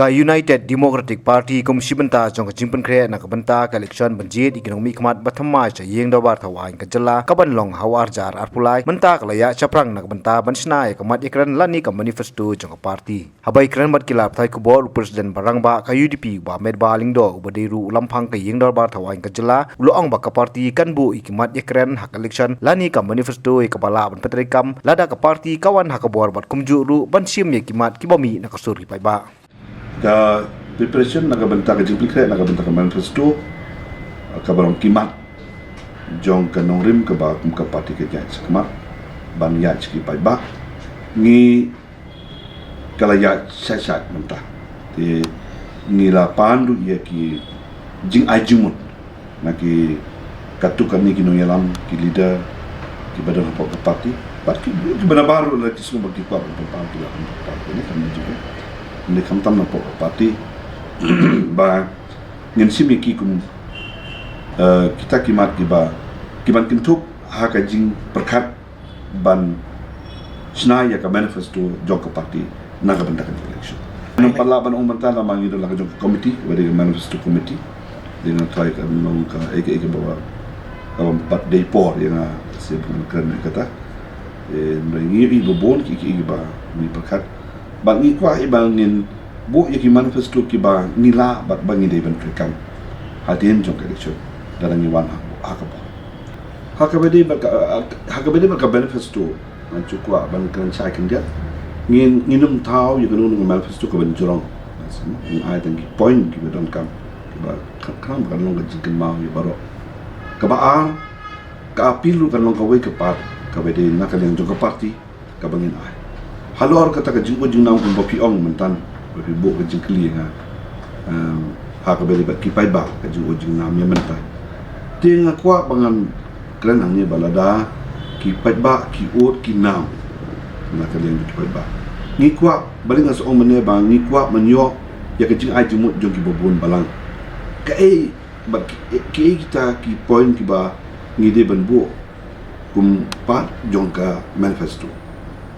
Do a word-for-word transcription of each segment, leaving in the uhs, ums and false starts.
Ka United Democratic Party kum shi bynta jong ka jingpynkhreh na ka bynta ka election ban jied ïa ki nongmihkhmat ba thymmai sha ïing dorbar thawaiñ ka jylla ka ban long ha u ar hajar arphew lai, mynta ka la ïaid shaphrang na ka bynta ban shna ïa ka mat ïakren lane ka manifesto jong ka party. Haba ïakren bad ki lad pathai khubor, u President ba rangbah ka U D P, u Bah Metbah Lyngdoh, uba dei ruh u lamphang ka ïing dorbar thawaiñ ka jylla, u la ong ba ka party kan buh ïa ki mat ïakren ha ka election lane ka manifesto ïa kaba lah ban pyntreikam lada ka party ka wan ha ka bor, bad kumjuh ruh ban shim ïa ki mat kiba mih na ka sur ki paidbah. Ka preparation na ka bynta ka jingpynkhreh na ka bynta ka manifesto, kaba long ki mat jong ka nongrim kaba kum ka party ka ïaid sha khmat ban ïaid sha ki paidbah, ngi ka la ïaid shai shai mynta. Te ngi la pan ruh ïa ki jingai jingmut na ki katto katne ki nongïalam, ki leader kiba don hapoh ka party, bad ki, kiba nabar ruh la ki sngewbha ki kwah ban pynpaw, ki la pynpaw. Kane kam jingeh, ne khamtam na hapoh ka party ba ngin shim ïa ki kum, eh, kita ki mat kiba, ki ban kynthup ha ka jingpyrkhat ban shna ïa ka manifesto jong ka party na ka bynta ka election. Nang pat lah ban ong mynta namar ngi don la ka jong ka committee, kaba dei ka manifesto committee. Dei na trai ka long ka ei ka ei kaba, kaba pat dei por ïa nga shu ban kren ïa kata. Eh, ngi ïohi ba bun ki, ki, kiba ngi pyrkhat. Bad ngi kwah ïa ba ngin buh ïa ki manifesto kiba ngi lah bad ba ngi dei ban treikam hadien jong ka election, lada ngi wan ha, ha ka bor. Ha kaba dei bad ka, ha kaba dei bad ka manifesto, nga shu kwah ban kren shai khyndiat. Ngin, ngin ym thaw ïa kano kano ka manifesto kaban jrong. Ngin ai tang ki point kiba donkam, kiba khnang, khnang ba kan long ka jingkynmaw ïa baroh. Kaba ar, ka appeal ruh kan long kawei ka part kaba dei na ka liang jong ka party kaba ngin ai. Halor kata ka jingud jingnam kumba phi ong mynta, ba phi buh ka jingkylli ïa nga, em, ha kaba dei bad ki paidbah, ka jingud jingnam ïa mynta. Te nga kwah ba ngan kren hangne ba lada ki paidbah ki ud ki nam na ka liang ki paidbah, ngi kwah, balei nga sa ong mynne ba ngi kwah ban ïoh ïa ka jingai jingmut jong kiba bun balang. Kaei bad ki, kiei kita ki point kiba ngi dei ban buh kum part jong ka manifesto?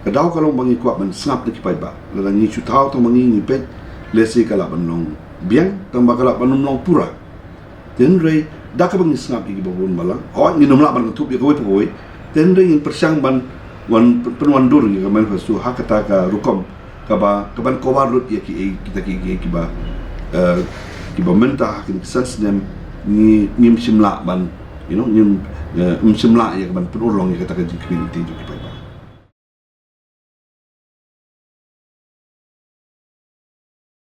Ka daw ka long ba ngi kwah ban sngap na ki paidbah. Lada ngi shu thaw tang ma ngi, ngi peit, lehse ka lah ban long biang, tang ba ka lah ban ym long pura. Te hynrei da kaba ngi sngap ïa kiba bun balang, hooid, ngin ym lah ban kynthup ïa kawei pa kawei. Te hynrei ngin pyrshang ban wan pyn-, pynwandur ïa ka manifesto ha kata ka rukom kaba, kaban cover lut ïa kiei kita kiei kiei kiba, eh, kiba mynta ha kine ki san snem ngi, ngim shym lah ban, you know, ngim, eh, ngim shym lah ïa kaban pynurlong ïa kata ka jingkhmih lynti jong ki.